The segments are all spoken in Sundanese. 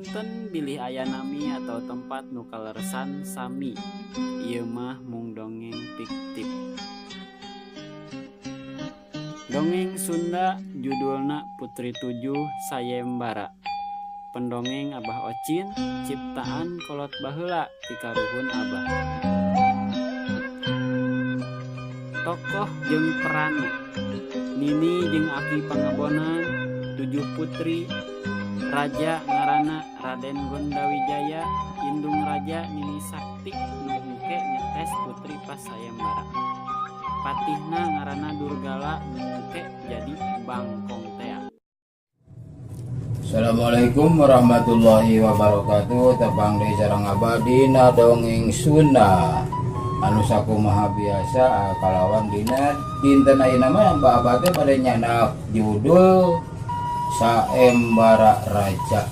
Punten bilih aya nami atau tempat nu kaleresan sami. Ieu mah mung dongeng fiktif. Dongeng Sunda judulna Putri Tujuh Sayembara. Pendongeng Abah Ocin ciptaan kolot baheula ti karuhun Abah. Tokoh jeung peranna Nini jeung Aki Pangebonan, tujuh putri, raja ngaranna Raden Gondawijaya, indung raja Nini Sakti nu engke ngetes putri pas sayembara. Patihna ngaranna Durgala nu engke jadi bangkong tea. Assalamualaikum warahmatullahi wabarakatuh. Tepang deui sareng Abah dina dongeng Sunda anu sakumaha biasa kalawan dina dinten ayeuna mah Abah teh pada nyandak judul Saembara Raja.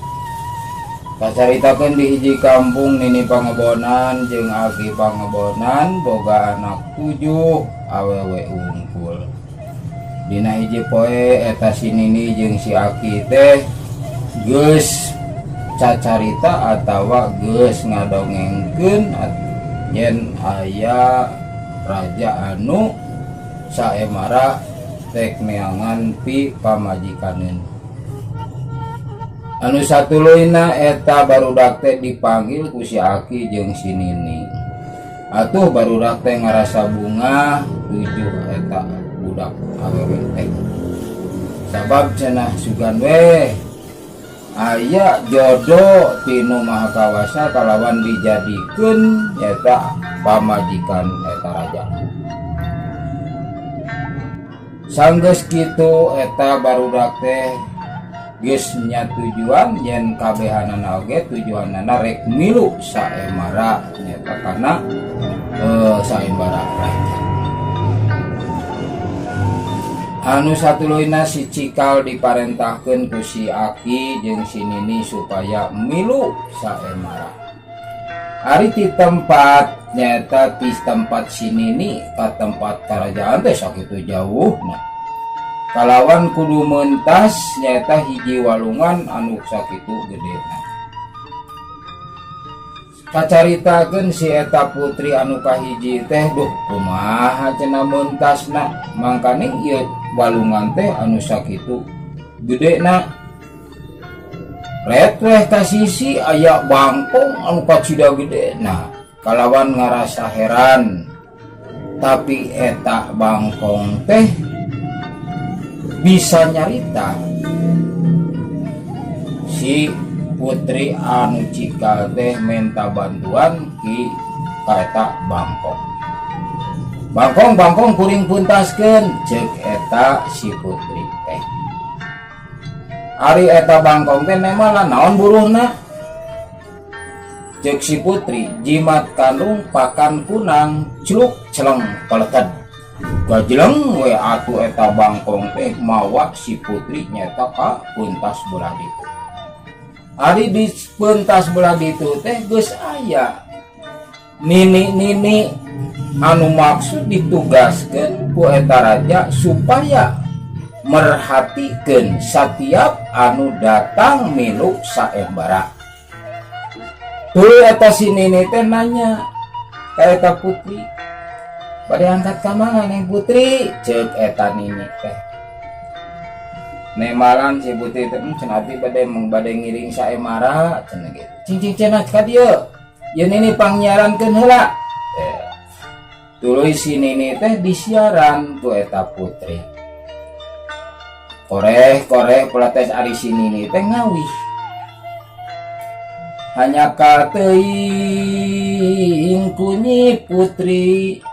Kacaritakeun di hiji kampung Nini Pangebonan jeung Aki Pangebonan boga anak 7 awewe unggul. Dina hiji poe eta si Nini jeung si Aki teh geus cacarita atawa geus ngadongengkeun yen aya raja anu saemara tek neangan pi pamajikaneun. Anu satuluyna eta barudak teh dipanggil ku si Aki jeung si Nini. Atuh barudak teh ngarasa bunga 7 eta budak awewe teh. Sabab cenah sugan we aya jodoh tinu maha kawasa kalawan dijadikeun eta pamajikan eta raja. Sanggeus kitu eta barudak teh geus nya tujuan yen kabehanana oge tujuanana rek milu saembara nyata kana saembara raja. Anu satuluyna si Cikal diparentahkeun ku si Aki jeung si Nini supaya milu saembara. Ari ti tempat nyata ti tempat si Nini ka tempat kerajaan teh sakitu jauhna. Kalawan kudu mentas nyata hiji walungan anu sakitu gedena. Kacaritakeun si eta putri anu kahiji teh duh kumaha cenah mentasna mangkaning ieu walungan teh anu sakitu gedena. Ret weh ka sisi aya bangkong anu kacida gedena. Kalawan ngarasa heran tapi eta bangkong teh bisa nyarita si putri anu Cikal teh minta bantuan ki ka eta bangkong. Bangkong bangkong kuring puntaskeun ceuk eta si putri teh. Ari eta bangkong teh nemalan naon buruhna? Ceuk si putri jimat kandung pakan kunang celuk celeng peleted. Gajleng we atuh eta bangkong teh mawa si putri nyata ka pentas belah ditu. Ari di pentas belah ditu teh geus aya nini-nini anu maksud ditugaskeun ku eta raja supaya merhatikeun satiap anu datang milu saembara. Tuluy eta si nini teh nanya ka eta putri, bade angkat ka mana neng putri? Ceuk eta nini teh. Nemalan si putri teh, cenah abdi bade mung bade ngiring saembara cenah gitu. Cing cing cenah ka dieu. Ieu nini pangnyiarankeun heula. Tuluy si nini teh disiaran ku eta putri. Koreh koreh pelates ari si nini teh ngawih. Hanya kateuing kunyi putri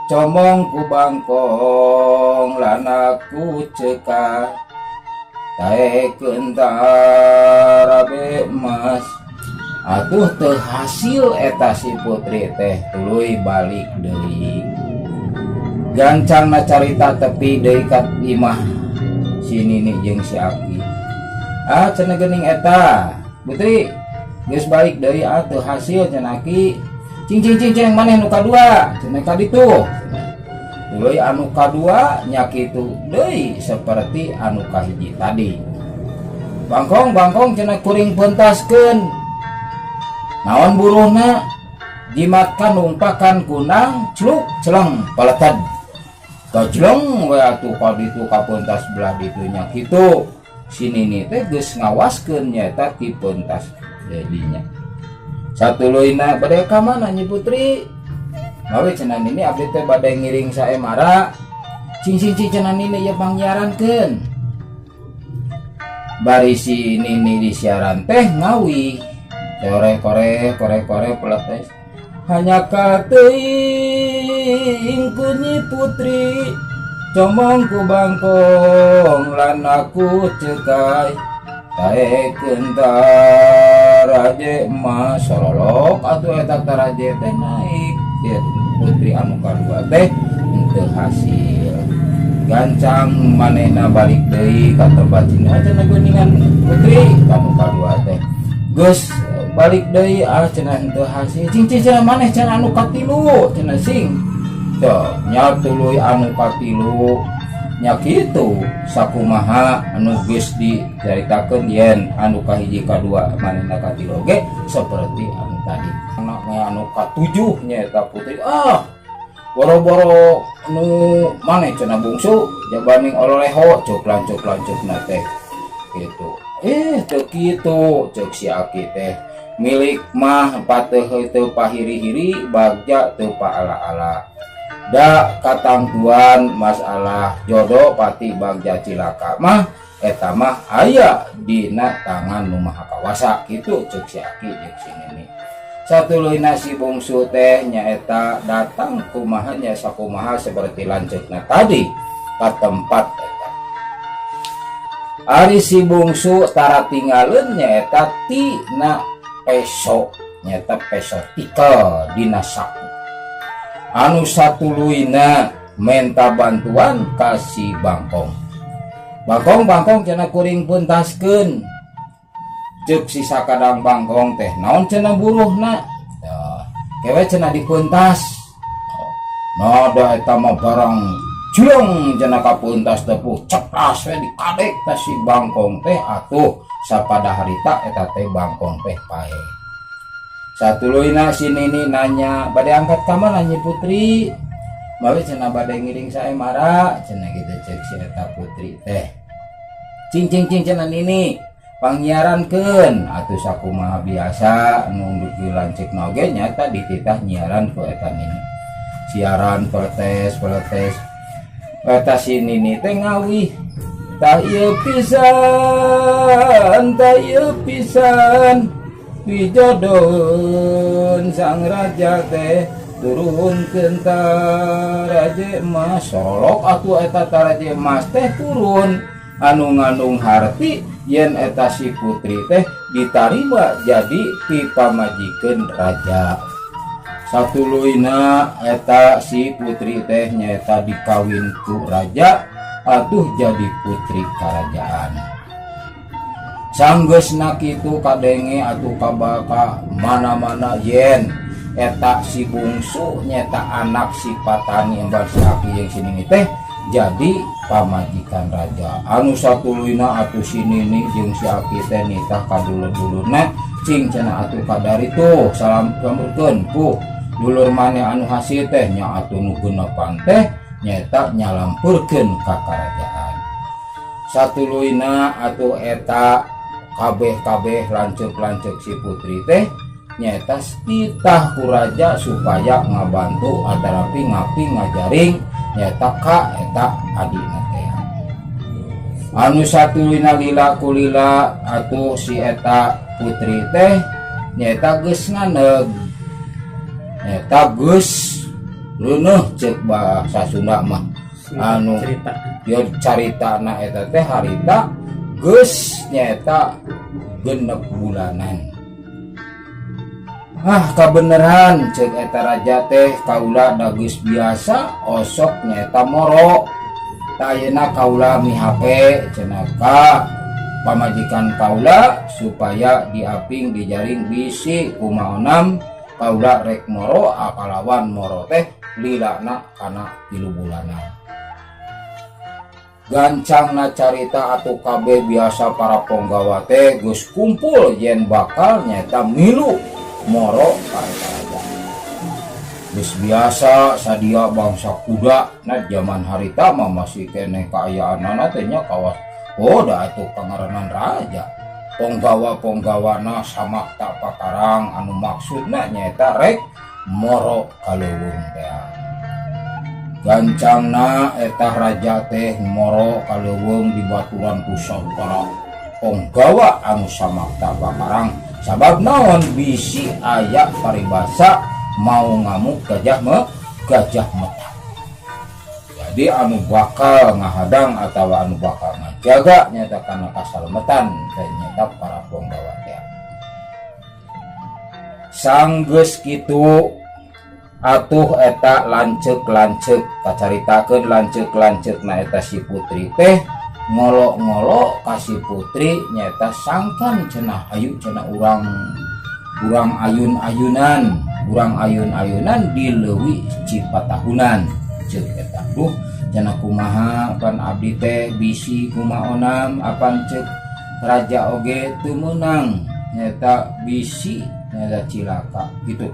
comong ku bangkong lanaku cekak taekeun tarabe emas. Atuh teu hasil eta si putri teh tuluy balik deui. Gancangna carita tepi deui ka imah si Nini jeung si Aki. Ah cenah geuning eta putri geus balik deui ah teu hasil cenah Aki. Cing cing cing cing maneh nu kadua cenah ka ditu. Tuluy anu kadua nya kitu deui seperti anu kahiji tadi. Bangkong, bangkong, cenah kuring pentaskeun. Naon buruhna? Jimat kandung pakan kunang, celuk celeng paleted. Gajleng we atuh ka ditu ka pentas belah ditunya kitu. Si Nini teh geus ngawaskeun nyaeta ti pentas jadinya. Satuluyna bade ka mana, Nyi Putri? Mawi cenah Nini, abdi teh bade ngiring saemara. Cing cing cing cenah Nini, ieu pangyiarankeun. Bari si Nini di siaran teh ngawi. Koreh koreh koreh koreh peletes. Hanya kateuing ku Nyi Putri, comong ku bangkong lan aku cekai, taekeun taraje emas. Sorolok atuh eta taraje teh naik. Ya, putri anu kadua teh henteu hasil. Gancang manehna balik deui ka tempat cina cenah, geuningan putri anu kadua teh geus balik deui, ah cenah henteu hasil. Cing cing cenah maneh cenah anu katilu cenah, sing teu nya tuluy anu katilu nya kitu. Sakumaha anu geus dicaritakeun yen anu kahiji, kadua, manehna katilu oge seperti anu tadi. Anaknya anu katujuh nyaeta putri, ah boro-boro nu maneh cenah bungsu jabaning ololeho cuk lancuk lancuk na teh gitu. Eh, teu kitu cek si aki teh, milik mah pateuh teu pahiri-hiri, bagja teu paala-ala, da katangtuan masalah jodoh pati bagja cilaka mah eta mah aya dina tangan nu Maha Kawasa, kitu cek si aki jeung si nini. Satuluyna si bungsu teh nyaeta datang kumaha nya sakumaha seperti lanceukna tadi ka tempat eta. Ari si bungsu tara tinggaleun nyaeta tina peso, nyaeta peso tikel dina saku. Anu satuluyna menta bantuan ka si bangkong. Bangkong, bangkong cenah kuring pentaskeun. Cek si sakadang bangkong teh, naon cenah buruhna? Tah, kewe cenah dipentas. Nah, da eta mah barang jleng cenah kapentas tepuh ceplas we dikadek ta si bangkong teh. Atuh sapada harita eta teh bangkong teh paeh. Satuluyna si nini nanya, bade angkat ka mana, Nyi Putri? Mawi cenah bade ngiring saemara cenah gitu cek si eta putri teh. Cing cing cing cenah nini, pangyiarankeun atuh sakumaha biasa nu lanceukna oge nyata dititah nyiaran ku eta nini. Siaran peletes peletes eta si nini teh ngawih, tah ieu pisan, tah ieu pisan pijodoheun sang raja teh turunkeun taraje emas. Sorolok atuh eta taraje emas teh turun anu ngandung harti yen eta si putri teh ditarima jadi pipamajikeun raja. Satuluyna eta si putri teh nyaeta dikawin ku raja, atuh jadi putri kerajaan. Sanggeusna kitu kadenge atuh kabaka mana-mana yen eta si bungsu nyeta anak si patani embar si aki jeung si nini teh jadi pamajikan raja. Anu satuluyna atuh si nini jeung si aki teh nitah ka dulur-dulurna, cing cenah atuh kadari tuh salam samurkeun ku dulur maneh anu hasil teh nya atuh nu genepan teh nyaeta nyalampurkeun ka karajaan. Satuluyna atuh eta kabeh-kabeh lanceuk-lanceuk si putri teh nyaeta titah ku raja supaya ngabantu atarapi ngapi ngajaring nyaeta ka eta adina teh. Anu satuluyna lila kulila atuh si eta putri teh nyaeta geus nganeg, nyaeta geus reuneuh ceuk bahasa Sunda mah. Anu cerita. Dia caritana eta teh harita geus nyaeta 6 bulanan. Ah, kabeneran cek eta raja teh, kaula da geus biasa osok nyaeta moro. Tah, ayeuna kaula mihape cenah ka pamajikan kaula supaya diaping dijaring bisi kumaonam kaula rek moro akalawan moro teh lilana kana 3 bulanan. Gancangna carita atuh kabeh biasa para ponggawa teh geus kumpul yen bakal nyaeta milu moro ka eta raja. Geus biasa sadia bangsa kuda na zaman harita mah masih keneh kaayaanana teh nya kawas oh da atuh pangaranan raja. Ponggawa-ponggawana samakta pakarang anu maksudna nyaeta rek moro ka leuweung teh. Gancangna eta raja teh moro ka leuweung dibaturan ku saudara ponggawa anu samakta pakarang sabab naon bisi aya paribasa mau ngamuk gajah me gajah metak. Jadi anu bakal ngahadang atawa anu bakal ngajaga nyaeta kana kasalemetan teh nyaeta para ponggawa teh. Sanggeus kitu atuh eta lanceuk-lanceuk kacaritakeun lanceuk-lanceuk na eta si putri teh ngolo-ngolo ka si putri nyaeta sangkan cenah ayu cenah urang urang ayun-ayunan urang ayun-ayunan di leuwi Cipatahunan ceuk eta. Duh cenah kumaha pan abdi teh bisi kumaha onam apan ceuk raja oge teu meunang nyaeta bisi nyaeta cilaka gitu.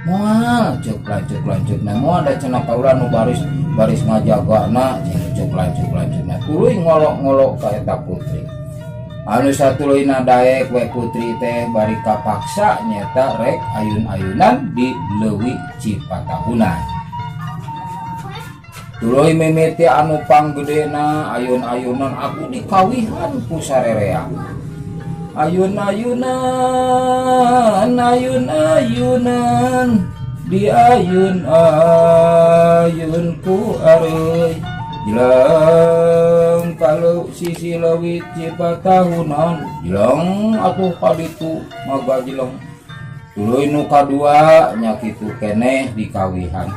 Moal ceuk lanceuk-lanceuk na moal da cenah kaula nu baris baris ngajagana ceuk lanceuk-lanceukna tuluy ngolok-ngolok ka eta putri. Anu satuluyna daek we putri teh bari kapaksa nyaeta rek ayun-ayunan di leuwi Cipatahunan. Tuluy mimiti anu panggedena ayun-ayunan aku dikawihan ku sarerea. Ayun-ayunan ayun-ayunan di ayun-ayun ku areuy jeleng kalau sisi leuwi Cipatahunan jeleng atuh kaditu magajeleng. Tuluy nu kadua nya kitu keneh dikawihan.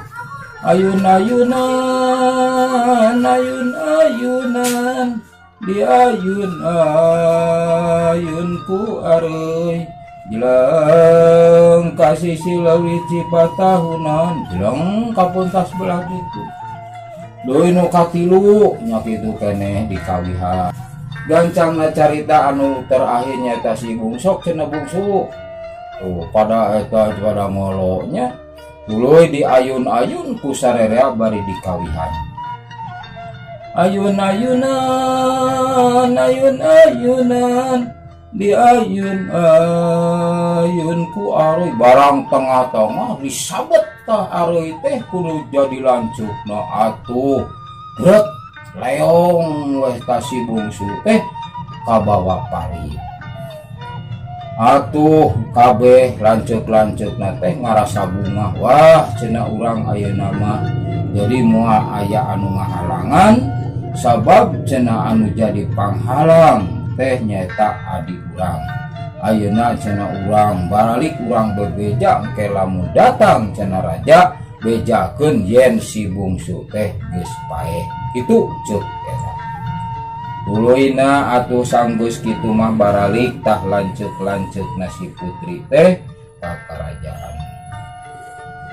Ayun-ayunan ayun-ayunan di ayun-ayun ku areuy jeleng ka sisi leuwi Cipatahunan jeleng kapuntas belah ditu. Deui nu katilu nya kitu keneh dikawihan. Gancangna carita anu terakhir nyaeta si bungsok cenah bungsu. Tuh pada eta pada ngoloknya tuluy di ayun-ayun ku sarerea bari dikawihan. Ayun-ayunan ayun-ayunan di ayun-ayun ku areuy barang tengah-tengah disabet tah areuy teh kudu jadi lanceukna atuh brek leong weh ta si bungsu teh kabawa parit. Atuh kabeh lanceuk-lanceukna teh ngarasa bungah wah cenah urang ayeuna mah jadi moal aya anu ngahalangan sabab cenah anu jadi panghalang teh nyaeta adi urang. Ayeuna cenah urang baralik urang bebeja engke lamun datang cenah raja bejakeun yen si bungsu teh geus paeh kitu ceuk eta. Tuluyna atuh sanggeus kitu mah baralik tah lanceuk-lanceukna si putri teh ka karajaan.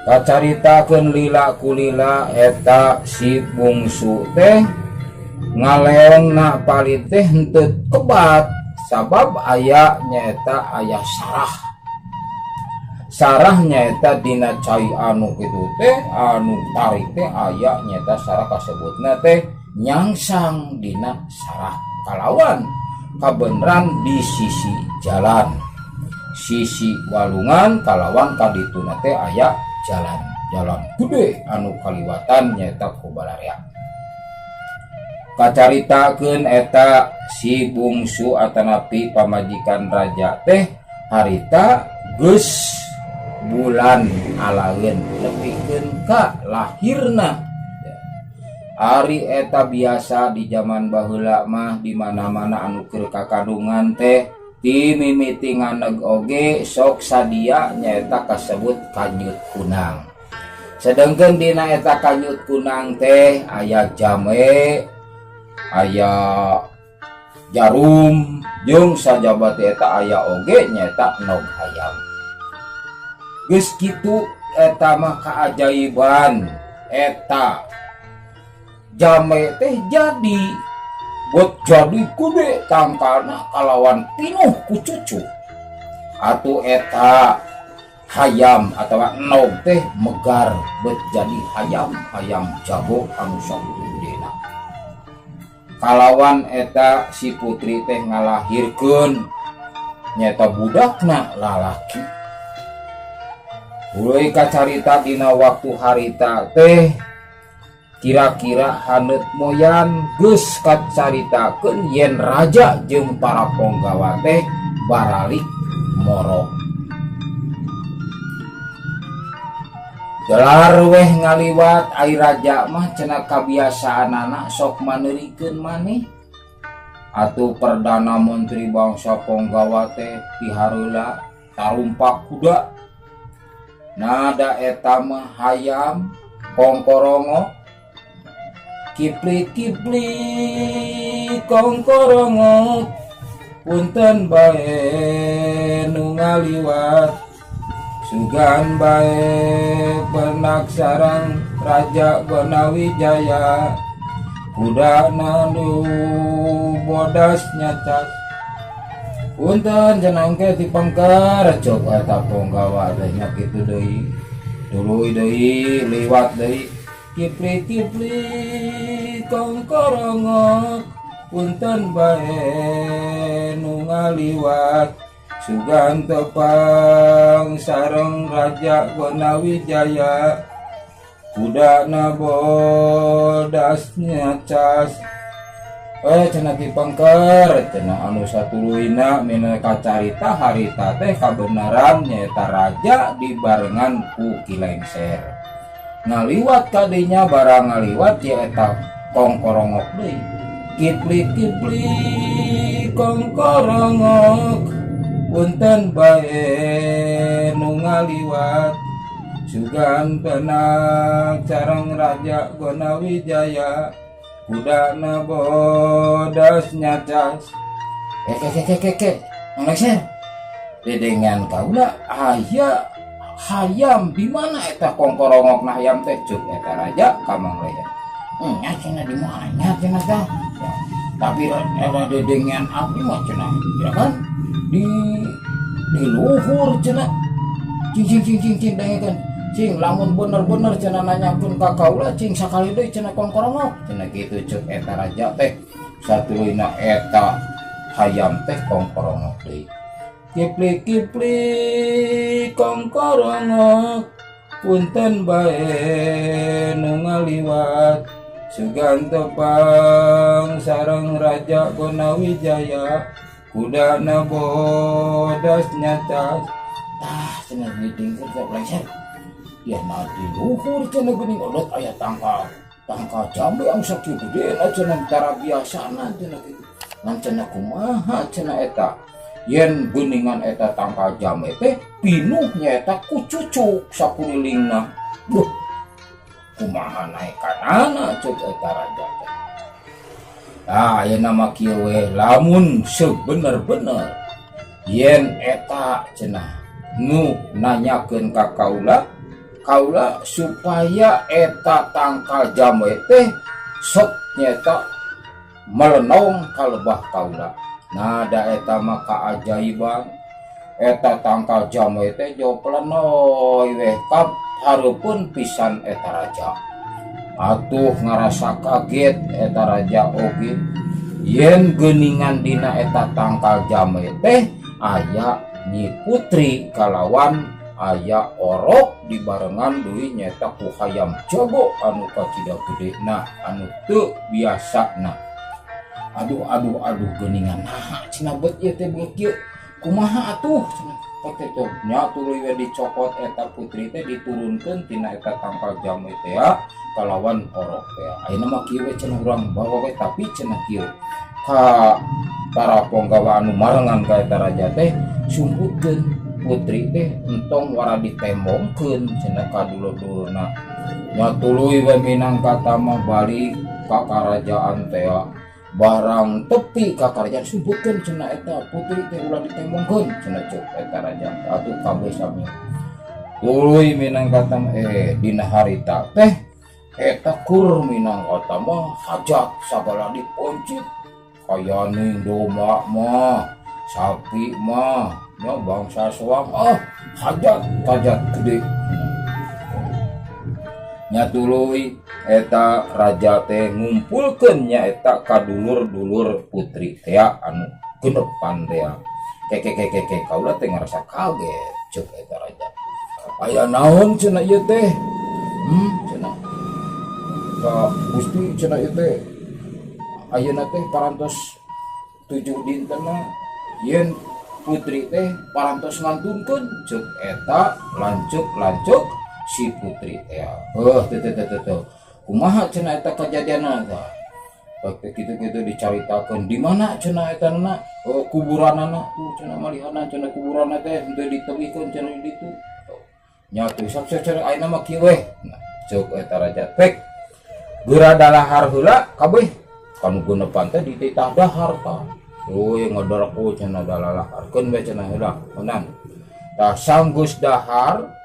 Kacaritakeun lila kulila eta si bungsu teh ngaleongna palit teh henteu kebat sabab aya nyaeta aya sarah. Sarah nyaeta dina cai anu kitu teh anu tarik teh aya nyaeta sarah kasebutna teh nyangsang dina sarah kalawan kabeneran di sisi jalan sisi walungan kalawan kadituna teh aya jalan jalan gede anu kaliwatan nyaeta ku balarea. Kacaritakeun eta si bungsu atanapi pamajikan raja teh harita geus bulan alaeun nepikeun ka lahirna. Ari eta biasa di zaman baheula mah di mana-mana anu keur kakadungan teh ti mimiti nganeg oge sok sadia nyaeta kasebut kanyut kunang. Sedengkeun dina eta kanyut kunang teh aya jame, aya jarum, jeung sajaba teh eta aya oge nyaeta nog hayam. Geus kitu eta mah kaajaiban eta jame teh jadi Buat jadi gede tangkalna kalawan pinuh ku cucu. Atuh eta hayam atawa enog teh megar bet jadi hayam, hayam jago anu sakitu gedena. Kalawan eta si putri teh ngalahirkeun nyaeta budakna lalaki. Tuluy kacarita dina waktu harita teh kira-kira haneut moyan geus kacaritakeun yen raja jeung para ponggawa teh baralik moro. Gelar weh ngaliwat ai raja mah cenah kabiasaanana sok maneurikeun maneh. Atuh perdana menteri bangsa ponggawa teh pihareula tarumpak kuda. Nada eta mah hayam kongkorongo kipli-kipli kongkorongo punten bae nu ngaliwat sugan bae penak sareng Raja Gonawijaya kuda nu bodas nyacas punten cenah engke dipengker cok eta ponggawa teh nya kitu deui tuluy deui liwat deui kipli-kipli kongkorongok punten bae nu ngaliwat sugan tepang sareng Raja Gonawijaya kudana bodas nyacas. Cenah dipengker cenah anu satuluyna mina kacarita harita teh kabenaran nyaeta raja dibarengan ku Ki Lengser. Ngaliwat kadinya barang ngaliwat nyaeta kongkorongok deui kipli-kipli kongkorongok punten bae nu ngaliwat sugan penak sareng Raja Gonawijaya kudana bodas nyacas. Ke Mang Lengser dedengan kaula aya hayam di mana eta kongkorongok na hayam teh cuk eta raja ka Mang Lengser. Nya cenah di mana cenah tah? Ya, tapi era dedengan abdi mah cenah ya kan di luhur cenah cing cing cing cing cing dengekeun cing lamun bener-bener cenah nanyakeun ka kaula cing sakali deui cenah kongkorongok cenah kitu cuk eta raja teh satuluyna eta hayam teh kongkorongok deui kipli-kipli kongkorongok punten bae nu ngaliwat sugan tepang sareng Raja Gonawijaya kudana bodas nyacas. Tah cenah didingkeun ka Lengser ya nah di luhur cenah geuning odot aya tangkal tangkal jambe anu sakieu gedena cenah tara biasana cenah kitu ngan cenah kumaha cenah eta yen geuningan eta tangkal jambe teh pinuh nyaeta ku cucuk sakulilingna. Duh kumaha naekanana ceuk eta raja teh. Tah ayeuna mah kieu we lamun sebener-bener yen eta cenah nu nanyakeun ka kaula kaula supaya eta tangkal jambe teh sok nyaeta melenong ka lebah kaula. Nada eta mah kaajaiban eta tangkal jambe teh jauh pelenoy weh kap hareupeun pisan eta raja. Atuh ngarasa kaget eta raja oge yen geuningan dina eta tangkal jambe teh aya Nyi Putri kalawan aya orok dibarengan deui nyaeta ku hayam jago anu kacida gedena anu teu biasana. Aduh aduh aduh geuningan naha cenah bet ieu teh beut kieu kumaha atuh cenah teh teh nya tuluy we dicokot eta putri teh diturunkeun tina eta tangkal jambe teh kalawan orok teh. Ayeuna mah kieu we cenah urang bawa we tapi cenah kieu ka para ponggawa anu marengan ka eta raja teh sumputkeun putri teh entong wara ditembongkeun cenah ka dulur-dulurna. Nya tuluy we minangka mah balik ka karajaan teh barang tepi ka karajaan sumputkeun cenah eta putri teh ulah ditembongkeun cenah cuk eta raja. Atuh kabeh sami tuluy minangka dina harita teh eta kur minangka mah hajat sagala diponcit Kayaning domba mah, sapi mah, nya bangsa soang ah hajat hajat gede. Nya tuluy eta raja teh ngumpulkeun nya eta ka dulur-dulur putri teh anu genepan teh. Keke keke keke kaula teh ngarasa kaget ceuk eta raja. Aya naon cenah ieu teh? Cenah. Ka Gusti cenah ieu teh ayeuna teh parantos 7 dintenna yen putri teh parantos ngantunkeun ceuk eta lanceuk-lanceuk si putri teh. Heuh teu teu teu teu. Kumaha cenah eta kajadianna tah? Baik kitu-kitu dicaritakeun di mana cenah eta na kuburanana tuh cenah malihana cenah kuburanna teh henteu ditebihkeun cenah di ditu. Nya tuh sok cenah ayeuna mah kieu weh. Nah, ceuk eta raja pek. Geura dalahar heula kabeh kanu geunepan teh dititah dahar tah. Euy ngederku cenah dalalaharkeun we cenah heula meunang. Tah sanggeus dahar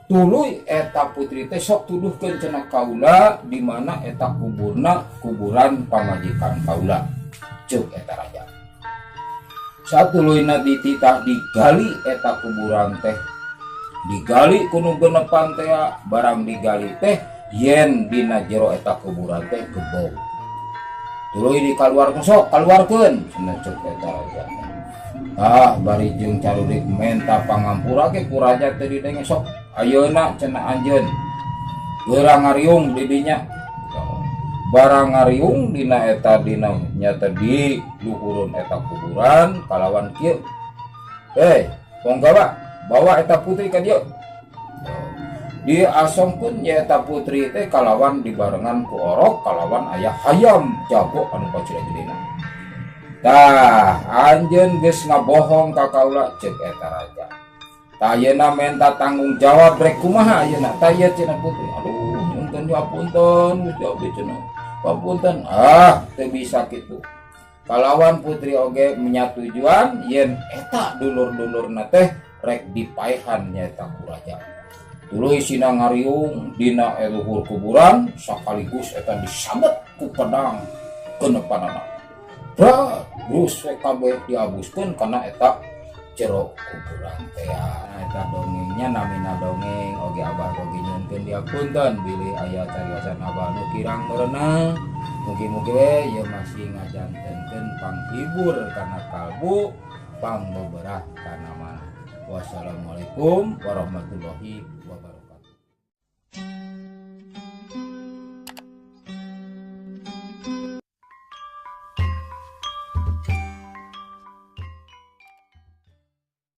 tuluy eta putri teh sok tuduhkeun cenah kaula di mana eta kuburna kuburan pamajikan kaula ceuk eta raja. Satuluyna dititah digali eta kuburan teh digali ku nu genepan teh barang digali teh yen dina jero eta kuburan teh gebog. Tuluy dikaluarkeun sok kaluarkeun cenah ceuk eta raja. Ah bari jeung carurik menta pangampura ge ku raja teh didenge sok ayeuna cenah anjeun geura ngariung di dinya. Barang ngariung dina eta dina nyata di luhurun eta kuburan kalawan kieu. Hei, ponggawa bawa eta putri ka dieu. Diasongkeun nya eta putri teh kalawan dibarengan ku orok kalawan aya hayam jago anu pacira gedena. Tah anjeun geus ngabohong ka kaula ceuk eta raja. Tah ayeuna menta tanggung jawab rek kumaha ayeuna? Tah ieu cenah putri. Aduh, nyunkeun diapunten Gusti abdi cenah. Papunten. Ah, teu bisa kitu. Kalawan putri oge menyatujuan yen eta dulur-dulurna teh rek dipaehan nyaeta ku raja. Tuluy sina ngariung dina luhur kuburan sakaligus eta disabet ku pedang kenepanana. Bra, geus we kabeh diabuskeun kana eta jero kuburan teh. Eta dongengnya namina dongeng oge abah oge nyunkeun diapunten bilih aya cariosan abah nu kirang merenang. Mugi-mugi we ieu masih ngajantenkeun panghibur kana kalbu, pangbeberah kana manah. Wassalamualaikum warahmatullahi wabarakatuh.